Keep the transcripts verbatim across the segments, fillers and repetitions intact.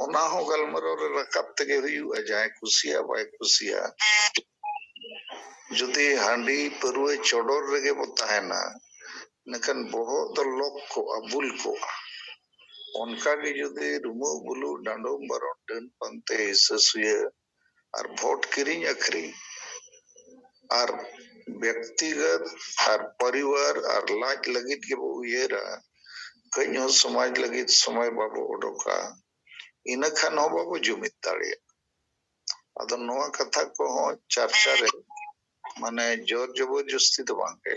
ᱚᱱᱟ ᱦᱚᱸ ᱜᱟᱞᱢᱟᱨᱟᱣ ᱨᱮ ᱨᱟᱠᱟᱵ ᱛᱮᱜᱮ ᱦᱩᱭᱩᱜᱼᱟ, ᱡᱟᱦᱟᱸᱭ ᱠᱩᱥᱤᱭᱟᱜ ᱵᱟᱭ ᱠᱩᱥᱤᱭᱟᱜ᱾ ᱡᱩᱫᱤ ᱦᱟᱺᱰᱤ ᱯᱟᱹᱨᱣᱟᱹ ᱪᱚᱰᱚᱨ ᱨᱮᱜᱮ ᱵᱚ ᱛᱟᱦᱮᱱᱟ, ᱤᱱᱟᱹᱠᱷᱟᱱ ᱵᱚᱦᱚᱜ ᱫᱚ ᱞᱚᱠ ᱠᱚᱜᱼᱟ, ᱵᱩᱞ ᱠᱚᱜᱼᱟ᱾ ᱚᱱᱠᱟᱜᱮ ᱡᱩᱫᱤ ᱨᱩᱢᱩᱜ ᱵᱩᱞᱩᱜ, ᱰᱟᱸᱰᱚᱢ ᱵᱟᱨᱚᱱ, ᱰᱟᱹᱱ ᱯᱟᱱᱛᱮ, ᱦᱤᱥᱟᱹ ᱥᱩᱭᱟᱹ ᱟᱨ ᱵᱷᱳᱴ ᱠᱤᱨᱤᱧ ᱟᱹᱠᱷᱨᱤᱧ ᱟᱨ ᱵᱮᱠᱛᱤᱜᱚᱛ ᱟᱨ ᱯᱚᱨᱤᱵᱟᱨ ᱟᱨ ᱞᱟᱡ ᱞᱟᱹᱜᱤᱫ ᱜᱮᱵᱚ ᱩᱭᱦᱟᱹᱨᱟ, ᱠᱟᱹᱡ ᱦᱚᱸ ᱥᱚᱢᱟᱡᱽ ᱞᱟᱹᱜᱤᱫ ᱥᱚᱢᱚᱭ ᱵᱟᱵᱚ ᱚᱰᱚᱠᱟ, ᱤᱱᱟᱹ ᱠᱷᱟᱱ ᱦᱚᱸ ᱵᱟᱵᱚ ᱡᱩᱢᱤᱫ ᱫᱟᱲᱮᱭᱟᱜᱼᱟ᱾ ᱟᱫᱚ ᱱᱚᱣᱟ ᱠᱟᱛᱷᱟ ᱠᱚᱦᱚᱸ ᱪᱟᱨᱪᱟ ᱨᱮ, ᱢᱟᱱᱮ, ᱡᱳᱨ ᱡᱚᱵᱚᱨᱡᱚᱥᱛᱤ ᱫᱚ ᱵᱟᱝ ᱜᱮ,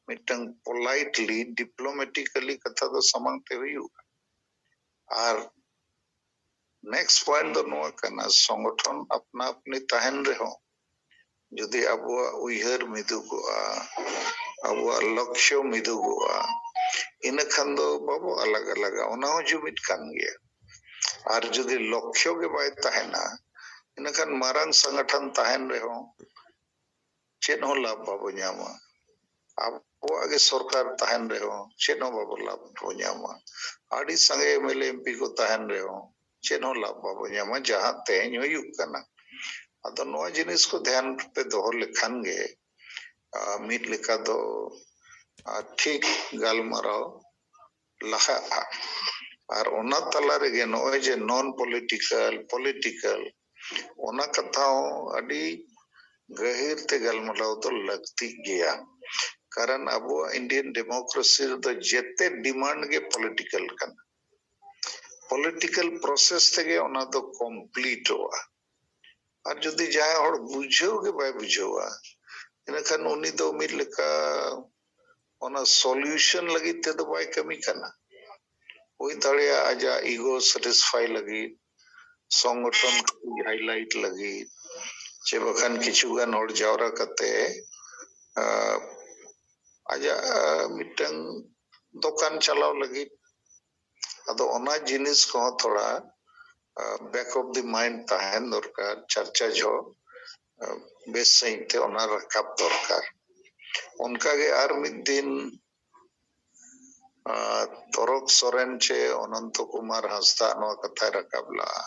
ᱢᱤᱫᱴᱟᱝ ᱯᱚᱞᱟᱭᱤᱴᱞᱤ, ᱰᱤᱯᱞᱳᱢᱮᱴᱤᱠᱟᱞᱤ ᱠᱟᱛᱷᱟ ᱫᱚ ᱥᱟᱢᱟᱝ ᱛᱮ ᱦᱩᱭᱩᱜᱼᱟ᱾ ᱟᱨ ᱱᱮᱠᱥᱴ ᱯᱚᱭᱮᱱᱴ ᱫᱚ ᱱᱚᱣᱟ ᱠᱟᱱᱟ, ᱥᱚᱝᱜᱚᱴᱷᱚᱱ ᱟᱯᱱᱟ ᱟᱯᱱᱤ ᱛᱟᱦᱮᱱ ᱨᱮᱦᱚᱸ, ᱡᱩᱫᱤ ᱟᱵᱚᱣᱟᱜ ᱩᱭᱦᱟᱹᱨ ᱢᱤᱫᱩᱜᱚᱜᱼᱟ, ᱟᱵᱚᱣᱟᱜ ᱞᱚᱠᱠᱷᱚ ᱢᱤᱫᱩᱜᱚᱜᱼᱟ, ᱤᱱᱟᱹ ᱠᱷᱟᱱ ᱫᱚ ᱵᱟᱵᱚ ᱟᱞᱟᱜᱽ ᱟᱞᱟᱜᱟ, ᱚᱱᱟ ᱦᱚᱸ ᱡᱩᱢᱤᱫ ᱠᱟᱱ ᱜᱮᱭᱟ᱾ ᱟᱨ ᱡᱩᱫᱤ ᱞᱚᱠᱠᱷᱚ ᱜᱮ ᱵᱟᱭ ᱛᱟᱦᱮᱱᱟ, ᱤᱱᱟᱹᱠᱷᱟᱱ ᱢᱟᱨᱟᱝ ᱥᱚᱝᱜᱚᱴᱷᱚᱱ ᱛᱟᱦᱮᱱ ᱨᱮᱦᱚᱸ ᱪᱮᱫ ᱦᱚᱸ ᱞᱟᱵᱷ ᱵᱟᱵᱚ ᱧᱟᱢᱟ᱾ ᱟᱵᱚᱣᱟᱜ ᱜᱮ ᱥᱚᱨᱠᱟᱨ ᱛᱟᱦᱮᱱ ᱨᱮᱦᱚᱸ ᱪᱮᱫ ᱦᱚᱸ ᱵᱟᱵᱚ ᱞᱟᱵᱷ ᱵᱚ ᱧᱟᱢᱟ᱾ ᱟᱹᱰᱤ ᱥᱟᱸᱜᱮ M L A M P ᱠᱚ ᱛᱟᱦᱮᱱ ᱨᱮᱦᱚᱸ ᱪᱮᱫ ᱦᱚᱸ ᱞᱟᱵᱷ ᱵᱟᱵᱚ ᱧᱟᱢᱟ, ᱡᱟᱦᱟᱸ ᱛᱮᱦᱮᱧ ᱦᱩᱭᱩᱜ ᱠᱟᱱᱟ᱾ ᱟᱫᱚ ᱱᱚᱣᱟ ᱡᱤᱱᱤᱥ ᱠᱚ ᱫᱷᱮᱭᱟᱱ ᱯᱮ ᱫᱚᱦᱚ ᱞᱮᱠᱷᱟᱱ ᱜᱮ, ᱟ, ᱢᱤᱫ ᱞᱮᱠᱟ ᱫᱚ, ᱟ, ᱴᱷᱤᱠ ᱜᱟᱞᱢᱟᱨᱟᱣ ᱞᱟᱦᱟᱜᱼᱟ᱾ ᱟᱨ ᱚᱱᱟ ᱛᱟᱞᱟ ᱨᱮᱜᱮ ᱱᱚᱜᱼᱚᱭ ᱡᱮ ᱱᱚᱱ ᱯᱚᱞᱤᱴᱤᱠᱟᱞ, ᱯᱚᱞᱤᱴᱤᱠᱟᱞ, ᱚᱱᱟ ᱠᱟᱛᱷᱟ ᱦᱚᱸ ᱟᱹᱰᱤ ᱜᱟᱹᱦᱤᱨ ᱛᱮ ᱜᱟᱞᱢᱟᱨᱟᱣ ᱫᱚ ᱞᱟᱹᱠᱛᱤᱜ ᱜᱮᱭᱟ᱾ ᱠᱟᱨᱚᱱ ᱟᱵᱚᱣᱟᱜ ᱤᱱᱰᱤᱭᱟᱱ ᱰᱮᱢᱳᱠᱨᱮᱥᱤ ᱨᱮᱫᱚ ᱡᱮᱛᱮ ᱰᱤᱢᱟᱱᱰ ᱜᱮ ᱯᱚᱞᱤᱴᱤᱠᱟᱞ ᱠᱟᱱᱟ᱾ ᱯᱚᱞᱤᱴᱤᱠᱟᱞ ᱯᱨᱚᱥᱮᱥ ᱛᱮᱜᱮ ᱚᱱᱟ ᱫᱚ ᱠᱚᱢᱯᱞᱤᱴᱚᱜᱼᱟ᱾ ᱟᱨ ᱡᱩᱫᱤ ᱡᱟᱦᱟᱸᱭ ᱦᱚᱲ ᱵᱩᱡᱷᱟᱹᱣ ᱜᱮ ᱵᱟᱭ ᱵᱩᱡᱷᱟᱹᱣᱟ, ᱤᱱᱟᱹᱠᱷᱟᱱ ᱩᱱᱤ ᱫᱚ ᱢᱤᱫ ᱞᱮᱠᱟ ᱚᱱᱟ ᱥᱚᱞᱭᱩᱥᱚᱱ ᱞᱟᱹᱜᱤᱫ ᱛᱮᱫᱚ ᱵᱟᱭ ᱠᱟᱹᱢᱤ ᱠᱟᱱᱟ᱾ ᱦᱩᱭ ᱫᱟᱲᱮᱭᱟᱜᱼᱟ ᱟᱡᱟᱜ ᱤᱜᱳ ᱥᱮᱴᱤᱥᱯᱷᱟᱭ ᱞᱟᱹᱜᱤᱫ, ᱥᱚᱝᱜᱚᱴᱷᱚᱱ ᱦᱟᱭᱞᱟᱭᱤᱴ ᱞᱟᱹᱜᱤᱫ, ᱪᱮ ᱵᱟᱠᱷᱟᱱ ᱠᱤᱪᱷᱩ ᱜᱟᱱ ᱦᱚᱲ ᱡᱟᱣᱨᱟ ᱠᱟᱛᱮ, ᱟ, ᱟᱡᱟᱜ, ᱟ, ᱢᱤᱫᱴᱟᱝ ᱫᱚᱠᱟᱱ ᱪᱟᱞᱟᱣ ᱞᱟᱹᱜᱤᱫ᱾ ᱟᱫᱚ ᱚᱱᱟ ᱡᱤᱱᱤᱥ ᱠᱚᱦᱚᱸ ᱛᱷᱚᱲᱟ, ᱟ, back of the mind ᱛᱟᱦᱮᱱ ᱫᱚᱨᱠᱟᱨ, ᱪᱟᱨᱪᱟ ᱡᱚᱦᱚᱜ, ᱟ, ᱵᱮᱥ ᱥᱟᱺᱦᱤᱡ ᱛᱮ ᱚᱱᱟ ᱨᱟᱠᱟᱵ ᱫᱚᱨᱠᱟᱨ᱾ ᱚᱱᱠᱟᱜᱮ ᱟᱨ ᱢᱤᱫ ᱫᱤᱱ ᱟᱨ ᱛᱚᱨᱚᱠ ᱥᱚᱨᱮᱱ ᱪᱮ ᱚᱱᱚᱱᱛᱚ ᱠᱩᱢᱟᱨ ᱦᱟᱸᱥᱫᱟ ᱱᱚᱣᱟ ᱠᱟᱛᱷᱟᱭ ᱨᱟᱠᱟᱵ ᱞᱟᱜᱼᱟ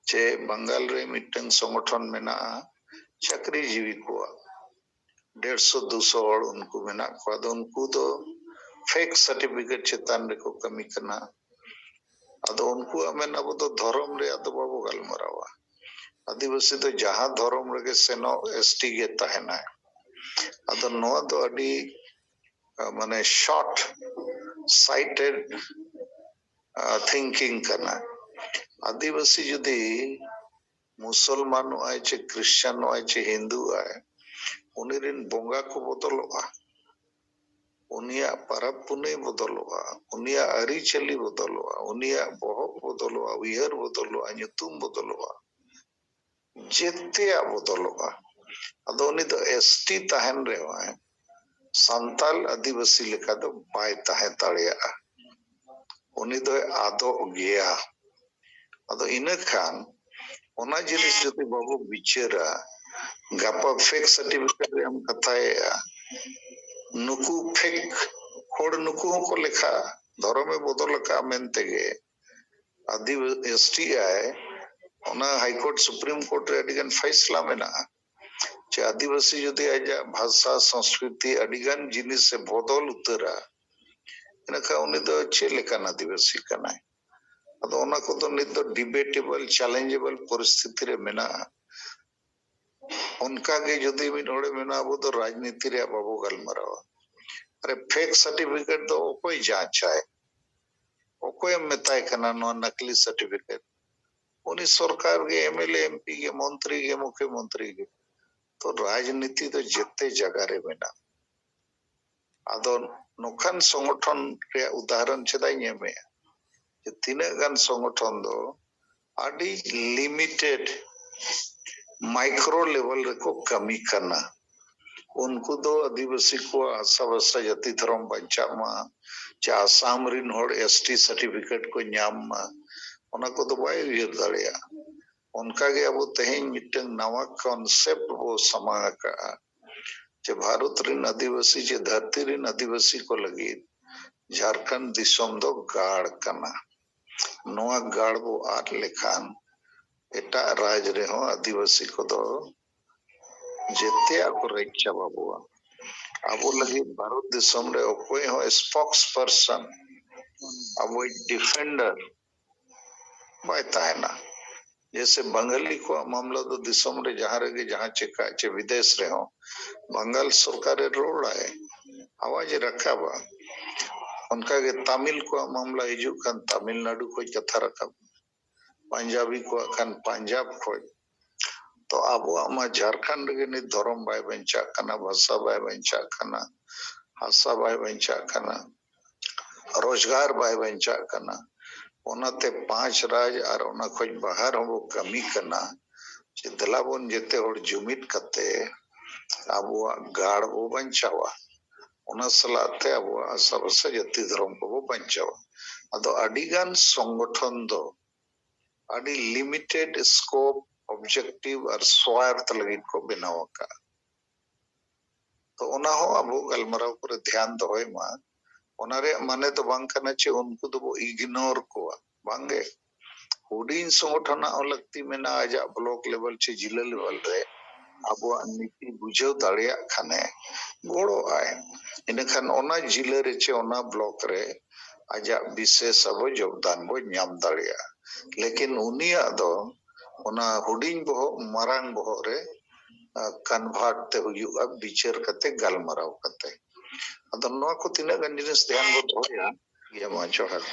ᱪᱮ ᱵᱟᱝᱜᱟᱞ ᱨᱮ ᱢᱤᱫᱴᱟᱝ ᱥᱚᱝᱜᱚᱴᱷᱚᱱ ᱢᱮᱱᱟᱜᱼᱟ ᱪᱟᱹᱠᱨᱤ ᱡᱤᱣᱤ ᱠᱚᱣᱟᱜ ᱰᱮᱲᱥᱚ ᱫᱩᱥᱚ ᱦᱚᱲ ᱩᱱᱠᱩ ᱢᱮᱱᱟᱜ ᱠᱚᱣᱟ᱾ ᱟᱫᱚ ᱩᱱᱠᱩ ᱫᱚ ᱯᱷᱮᱠ ᱥᱟᱨᱴᱤᱯᱷᱤᱠᱮᱴ ᱪᱮᱛᱟᱱ ᱨᱮᱠᱚ ᱠᱟᱹᱢᱤ ᱠᱟᱱᱟ᱾ ᱟᱫᱚ ᱩᱱᱠᱩᱣᱟᱜ ᱢᱮᱱ, ᱟᱵᱚ ᱫᱚ ᱫᱷᱚᱨᱚᱢ ᱨᱮᱭᱟᱜ ᱫᱚ ᱵᱟᱵᱚ ᱜᱟᱞᱢᱟᱨᱟᱣᱟ᱾ ᱟᱹᱫᱤᱵᱟᱹᱥᱤ ᱫᱚ ᱡᱟᱦᱟᱸ ᱫᱷᱚᱨᱚᱢ ᱨᱮᱜᱮ ᱥᱮᱱᱚᱜ, ᱮᱥᱴᱤ ᱜᱮ ᱛᱟᱦᱮᱱᱟᱭ᱾ ᱟᱫᱚ ᱱᱚᱣᱟ ᱫᱚ ᱟᱹᱰᱤ, ᱟ, ᱢᱟᱱᱮ, ᱥᱚᱨᱴ ᱥᱟᱭᱤᱴᱮᱰ, ᱟ, ᱛᱷᱤᱝᱠᱤᱝ ᱠᱟᱱᱟ᱾ ᱟᱹᱫᱤᱵᱟᱹᱥᱤ ᱡᱩᱫᱤ ᱢᱩᱥᱚᱞᱢᱟᱱᱚᱜᱼᱟᱭ ᱪᱮ ᱠᱨᱤᱥᱪᱟᱱᱚᱜᱼᱟᱭ ᱪᱮ ᱦᱤᱱᱫᱩᱜᱼᱟᱭ, ᱩᱱᱤ ᱨᱤᱱ ᱵᱚᱸᱜᱟ ᱠᱚ ᱵᱚᱫᱚᱞᱚᱜᱼᱟ, ᱩᱱᱤᱭᱟᱜ ᱯᱟᱨᱟᱵᱽ ᱯᱩᱱᱟᱹᱭ ᱵᱚᱫᱚᱞᱚᱜᱼᱟ, ᱩᱱᱤᱭᱟᱜ ᱟᱹᱨᱤᱪᱟᱹᱞᱤ ᱵᱚᱫᱚᱞᱚᱜᱼᱟ, ᱩᱱᱤᱭᱟᱜ ᱵᱚᱦᱚᱜ ᱵᱚᱫᱚᱞᱚᱜᱼᱟ, ᱩᱭᱦᱟᱹᱨ ᱵᱚᱫᱚᱞᱚᱜᱼᱟ, ᱧᱩᱛᱩᱢ ᱵᱚᱫᱚᱞᱚᱜᱼᱟ, ᱡᱮᱛᱮᱭᱟᱜ ᱵᱚᱫᱚᱞᱚᱜᱼᱟ᱾ ᱟᱫᱚ ᱩᱱᱤ ᱫᱚ ᱮᱥᱴᱤ ᱛᱟᱦᱮᱱ ᱨᱮᱦᱚᱸᱭ ᱥᱟᱱᱛᱟᱞ ᱟᱹᱫᱤᱵᱟᱹᱥᱤ ᱞᱮᱠᱟ ᱫᱚ ᱵᱟᱭ ᱛᱟᱦᱮᱸ ᱫᱟᱲᱮᱭᱟᱜᱼᱟ, ᱩᱱᱤ ᱫᱚᱭ ᱟᱫᱚᱜ ᱜᱮᱭᱟ᱾ ᱟᱫᱚ ᱤᱱᱟᱹ ᱠᱷᱟᱱ ᱚᱱᱟ ᱡᱤᱱᱤᱥ ᱡᱩᱫᱤ ᱵᱟᱵᱚ ᱵᱤᱪᱟᱹᱨᱟ, ᱜᱟᱯᱟ ᱯᱷᱮᱠ ᱥᱟᱨᱴᱤᱯᱷᱤᱠᱮᱴ ᱨᱮᱭᱟᱜ ᱮᱢ ᱠᱟᱛᱷᱟᱭᱮᱫᱼᱟ, ᱱᱩᱠᱩ ᱯᱷᱮᱠ ᱦᱚᱲ ᱱᱩᱠᱩ ᱦᱚᱸᱠᱚ ᱞᱮᱠᱷᱟᱜᱼᱟ, ᱫᱷᱚᱨᱚᱢᱮ ᱵᱚᱫᱚᱞ ᱟᱠᱟᱫᱼᱟ ᱢᱮᱱ ᱛᱮᱜᱮ᱾ ᱟᱹᱫᱤᱵᱟᱹᱥᱤ ᱮᱥᱴᱤ ᱟᱭ, ᱚᱱᱟ ᱦᱟᱭ ᱠᱳᱨᱴ, ᱥᱩᱯᱨᱤᱢ ᱠᱳᱨᱴ ᱨᱮ ᱟᱹᱰᱤᱜᱟᱱ ᱯᱷᱟᱭᱥᱞᱟ ᱢᱮᱱᱟᱜᱼᱟ᱾ ᱪᱮ ᱟᱹᱫᱤᱵᱟᱹᱥᱤ ᱡᱩᱫᱤ ᱟᱡᱟᱜ ᱵᱷᱟᱥᱟ, ᱥᱚᱝᱥᱠᱨᱤᱛᱤ, ᱟᱹᱰᱤᱜᱟᱱ ᱡᱤᱱᱤᱥ ᱮ ᱵᱚᱫᱚᱞ ᱩᱛᱟᱹᱨᱟ, ᱤᱱᱟᱹᱠᱷᱟᱱ ᱩᱱᱤ ᱫᱚ ᱪᱮᱫ ᱞᱮᱠᱟᱱ ᱟᱹᱫᱤᱵᱟᱹᱥᱤ ᱠᱟᱱᱟᱭ? ᱟᱫᱚ ᱚᱱᱟ ᱠᱚᱫᱚ ᱱᱤᱛ ᱫᱚ ᱰᱤᱵᱮᱴᱮᱵᱚᱞ, ᱪᱮᱞᱮᱧᱡᱮᱵᱚᱞ ᱯᱚᱨᱤᱥᱛᱷᱤᱛᱤ ᱨᱮ ᱢᱮᱱᱟᱜᱼᱟ᱾ ᱚᱱᱠᱟ ᱜᱮ ᱡᱩᱫᱤ ᱢᱤᱫ ᱦᱚᱲᱮ ᱢᱮᱱᱟ, "ᱟᱵᱚ ᱫᱚ ᱨᱟᱡᱽᱱᱤᱛᱤ ᱨᱮᱭᱟᱜ ᱵᱟᱵᱚ ᱜᱟᱞᱢᱟᱨᱟᱣᱟ", ᱟᱨᱮ, ᱯᱷᱮᱠ ᱥᱟᱨᱴᱤᱯᱷᱤᱠᱮᱴ ᱫᱚ ᱚᱠᱚᱭ ᱡᱟᱸᱪᱟᱭ? ᱚᱠᱚᱭᱮᱢ ᱢᱮᱛᱟᱭ ᱠᱟᱱᱟ ᱱᱚᱣᱟ ᱱᱟᱠᱞᱤ ᱥᱟᱨᱴᱤᱯᱷᱤᱠᱮᱴ? ᱩᱱᱤ ᱥᱚᱨᱠᱟᱨ ᱜᱮ, ᱮᱢᱮᱞᱮ, ᱮᱢᱯᱤ ᱜᱮ, ᱢᱚᱱᱛᱨᱤ ᱜᱮ, ᱢᱩᱠᱷᱭᱚᱢᱚᱱᱛᱨᱤ ᱜᱮ᱾ ᱛᱚ ᱨᱟᱡᱽᱱᱤᱛᱤ ᱫᱚ ᱡᱮᱛᱮ ᱡᱟᱭᱜᱟ ᱨᱮ ᱢᱮᱱᱟᱜᱼᱟ᱾ ᱟᱫᱚ ᱱᱚᱝᱠᱟᱱ ᱥᱚᱝᱜᱚᱴᱷᱚᱱ ᱨᱮᱭᱟᱜ ᱩᱫᱟᱦᱚᱨᱚᱱ ᱪᱮᱫᱟᱜ ᱤᱧ ᱮᱢᱮᱜᱼᱟ? ᱡᱮ ᱛᱤᱱᱟᱹᱜ ᱜᱟᱱ ᱥᱚᱝᱜᱚᱴᱷᱚᱱ ᱫᱚ ᱟᱹᱰᱤ ᱞᱤᱢᱤᱴᱮᱰ ᱢᱟᱭᱠᱨᱳ ᱞᱮᱵᱮᱞ ᱨᱮᱠᱚ ᱠᱟᱹᱢᱤ ᱠᱟᱱᱟ᱾ ᱩᱱᱠᱩ ᱫᱚ ᱟᱹᱫᱤᱵᱟᱹᱥᱤ ᱠᱚᱣᱟᱜ ᱦᱟᱥᱟ ᱵᱷᱟᱥᱟ ᱡᱟᱹᱛᱤ ᱫᱷᱚᱨᱚᱢ ᱵᱟᱧᱪᱟᱜ ᱢᱟ, ᱪᱮ ᱟᱥᱟᱢ ᱨᱤᱱ ᱦᱚᱲ ᱮᱥᱴᱤ ᱥᱟᱨᱴᱤᱯᱷᱤᱠᱮᱴ ᱠᱚ ᱧᱟᱢ ᱢᱟ, ᱚᱱᱟ ᱠᱚᱫᱚ ᱵᱟᱭ ᱩᱭᱦᱟᱹᱨ ᱫᱟᱲᱮᱭᱟᱜᱼᱟ᱾ ᱚᱱᱠᱟᱜᱮ ᱟᱵᱚ ᱛᱮᱦᱮᱧ ᱢᱤᱫᱴᱟᱝ ᱱᱟᱣᱟ ᱠᱚᱱᱥᱮᱯᱴ ᱵᱚ ᱥᱟᱢᱟᱝ ᱟᱠᱟᱜᱼᱟ, ᱡᱮ ᱵᱷᱟᱨᱚᱛ ᱨᱤᱱ ᱟᱹᱫᱤᱵᱟᱹᱥᱤ ᱪᱮ ᱫᱷᱟᱹᱨᱛᱤ ᱨᱤᱱ ᱟᱹᱫᱤᱵᱟᱹᱥᱤ ᱠᱚ ᱞᱟᱹᱜᱤᱫ ᱡᱷᱟᱲᱠᱷᱚᱸᱰ ᱫᱤᱥᱚᱢ ᱫᱚ ᱜᱟᱲ ᱠᱟᱱᱟ᱾ ᱱᱚᱣᱟ ᱜᱟᱲ ᱵᱚ ᱟᱫ ᱞᱮᱠᱷᱟᱱ ᱮᱴᱟᱜ ᱨᱟᱡᱽ ᱨᱮᱦᱚᱸ ᱟᱹᱫᱤᱵᱟᱹᱥᱤ ᱠᱚᱫᱚ ᱡᱮᱛᱮᱭᱟᱜ ᱠᱚ ᱨᱮᱡ ᱪᱟᱵᱟ ᱵᱚᱣᱟ᱾ ᱟᱵᱚ ᱞᱟᱹᱜᱤᱫ ᱵᱷᱟᱨᱚᱛ ᱫᱤᱥᱚᱢ ᱨᱮ ᱚᱠᱚᱭ ᱦᱚᱸ spokesperson, ᱟᱵᱚᱭᱤᱡ defender ᱵᱟᱭ ᱛᱟᱦᱮᱱᱟ᱾ ᱡᱮᱭᱥᱮ ᱵᱟᱝᱜᱟᱞᱤ ᱠᱚᱣᱟᱜ ᱢᱟᱢᱞᱟ ᱫᱚ ᱫᱤᱥᱚᱢ ᱨᱮ ᱡᱟᱦᱟᱸ ᱨᱮᱜᱮ ᱡᱟᱦᱟᱸ ᱪᱮᱠᱟ ᱪᱮ ᱵᱤᱫᱮᱥ ᱨᱮᱦᱚᱸ ᱵᱟᱝᱜᱟᱞ ᱥᱚᱨᱠᱟᱨᱮ ᱨᱚᱲᱟᱭ, ᱟᱣᱟᱡᱽ ᱮ ᱨᱟᱠᱟᱵᱟ᱾ ᱚᱱᱠᱟᱜᱮ ᱛᱟᱢᱤᱞ ᱠᱚᱣᱟᱜ ᱢᱟᱢᱞᱟ ᱦᱤᱡᱩᱜ ᱠᱷᱟᱱ ᱛᱟᱢᱤᱞᱱᱟᱰᱩ ᱠᱷᱚᱱ ᱠᱟᱛᱷᱟ ᱨᱟᱠᱟᱵ, ᱯᱟᱧᱡᱟᱵᱤ ᱠᱚᱣᱟᱜ ᱠᱷᱟᱱ ᱯᱟᱧᱡᱟᱵᱽ ᱠᱷᱚᱱ᱾ ᱛᱚ ᱟᱵᱚᱣᱟᱜ ᱢᱟ ᱡᱷᱟᱲᱠᱷᱚᱸᱰ ᱨᱮᱜᱮ ᱱᱤᱛ ᱫᱷᱚᱨᱚᱢ ᱵᱟᱭ ᱵᱟᱧᱪᱟᱜ ᱠᱟᱱᱟ, ᱵᱷᱟᱥᱟ ᱵᱟᱭ ᱵᱟᱧᱪᱟᱜ ᱠᱟᱱᱟ, ᱦᱟᱥᱟ ᱵᱟᱭ ᱵᱟᱧᱪᱟᱜ ᱠᱟᱱᱟ, ᱨᱳᱡᱽᱜᱟᱨ ᱵᱟᱭ ᱵᱟᱧᱪᱟᱜ ᱠᱟᱱᱟ᱾ ᱚᱱᱟᱛᱮ ᱯᱟᱸᱪ ᱨᱟᱡᱽ ᱟᱨ ᱚᱱᱟ ᱠᱷᱚᱱ ᱵᱟᱦᱟᱨ ᱦᱚᱸᱵᱚ ᱠᱟᱹᱢᱤ ᱠᱟᱱᱟ ᱡᱮ ᱫᱮᱞᱟ ᱵᱚᱱ ᱡᱮᱛᱮ ᱦᱚᱲ ᱡᱩᱢᱤᱫ ᱠᱟᱛᱮ ᱟᱵᱚᱣᱟᱜ ᱜᱟᱲ ᱵᱚ ᱵᱟᱧᱪᱟᱣᱟ᱾ ᱚᱱᱟ ᱥᱟᱞᱟᱜ ᱛᱮ ᱟᱵᱚᱣᱟᱜ ᱦᱟᱥᱟ ᱵᱷᱟᱥᱟ ᱡᱟᱹᱛᱤ ᱫᱷᱚᱨᱚᱢ ᱠᱚᱵᱚ ᱵᱟᱧᱪᱟᱣᱟ᱾ ᱟᱫᱚ ᱟᱹᱰᱤᱜᱟᱱ ᱥᱚᱝᱜᱚᱴᱷᱚᱱ ᱫᱚ ᱟᱹᱰᱤ limited scope, objective ᱟᱨ ᱥᱣᱟᱨᱛᱷ ᱞᱟᱹᱜᱤᱫ ᱠᱚ ᱵᱮᱱᱟᱣ ᱟᱠᱟᱫᱼᱟ᱾ ᱛᱚ ᱚᱱᱟ ᱦᱚᱸ ᱟᱵᱚ ᱜᱟᱞᱢᱟᱨᱟᱣ ᱠᱚᱨᱮ ᱫᱷᱮᱭᱟᱱ ᱫᱚᱦᱚᱭ ᱢᱟ᱾ ᱚᱱᱟ ᱨᱮᱭᱟᱜ ᱢᱟᱱᱮ ᱫᱚ ᱵᱟᱝ ᱠᱟᱱᱟ ᱪᱮ ᱩᱱᱠᱩ ᱫᱚᱵᱚ ignore ᱠᱚᱣᱟ, ᱵᱟᱝᱜᱮ᱾ ᱦᱩᱰᱤᱧ ᱥᱚᱝᱜᱚᱴᱷᱚᱱᱟᱜ ᱦᱚᱸ ᱞᱟᱹᱠᱛᱤ ᱢᱮᱱᱟᱜᱼᱟ, ᱟᱡᱟᱜ block level ᱪᱮ ᱡᱤᱞᱟᱹ level ᱨᱮ ᱟᱵᱚᱣᱟᱜ ᱱᱤᱛᱤ ᱵᱩᱡᱷᱟᱹᱣ ᱫᱟᱲᱮᱭᱟᱜ ᱠᱷᱟᱱᱮ ᱜᱚᱲᱚᱜ ᱟᱭ᱾ ᱤᱱᱟᱹᱠᱷᱟᱱ ᱚᱱᱟ ᱡᱤᱞᱟᱹ ᱨᱮ ᱪᱮ ᱚᱱᱟ block ᱨᱮ ᱟᱡᱟᱜ ᱵᱤᱥᱮᱥ ᱟᱵᱚ ᱡᱳᱜᱽᱫᱟᱱ ᱵᱚ ᱧᱟᱢ ᱫᱟᱲᱮᱭᱟᱜᱼᱟ᱾ ᱞᱮᱠᱤᱱ ᱩᱱᱤᱭᱟᱜ ᱫᱚ ᱚᱱᱟ ᱦᱩᱰᱤᱧ ᱵᱚᱦᱚᱜ ᱢᱟᱨᱟᱝ ᱵᱚᱦᱚᱜ ᱨᱮ, ᱟ, convert ᱛᱮ ᱦᱩᱭᱩᱜᱼᱟ, ᱵᱤᱪᱟᱹᱨ ᱠᱟᱛᱮ, ᱜᱟᱞᱢᱟᱨᱟᱣ ᱠᱟᱛᱮ᱾ ᱟᱫᱚ ᱱᱚᱣᱟ ᱠᱚ ᱛᱤᱱᱟᱹᱜ ᱜᱟᱱ ᱡᱤᱱᱤᱥ ᱫᱷᱮᱭᱟᱱ ᱵᱚ ᱫᱚᱦᱚᱭᱟ, ᱜᱮᱭᱟ᱾ ᱢᱟ ᱡᱚᱦᱟᱨ᱾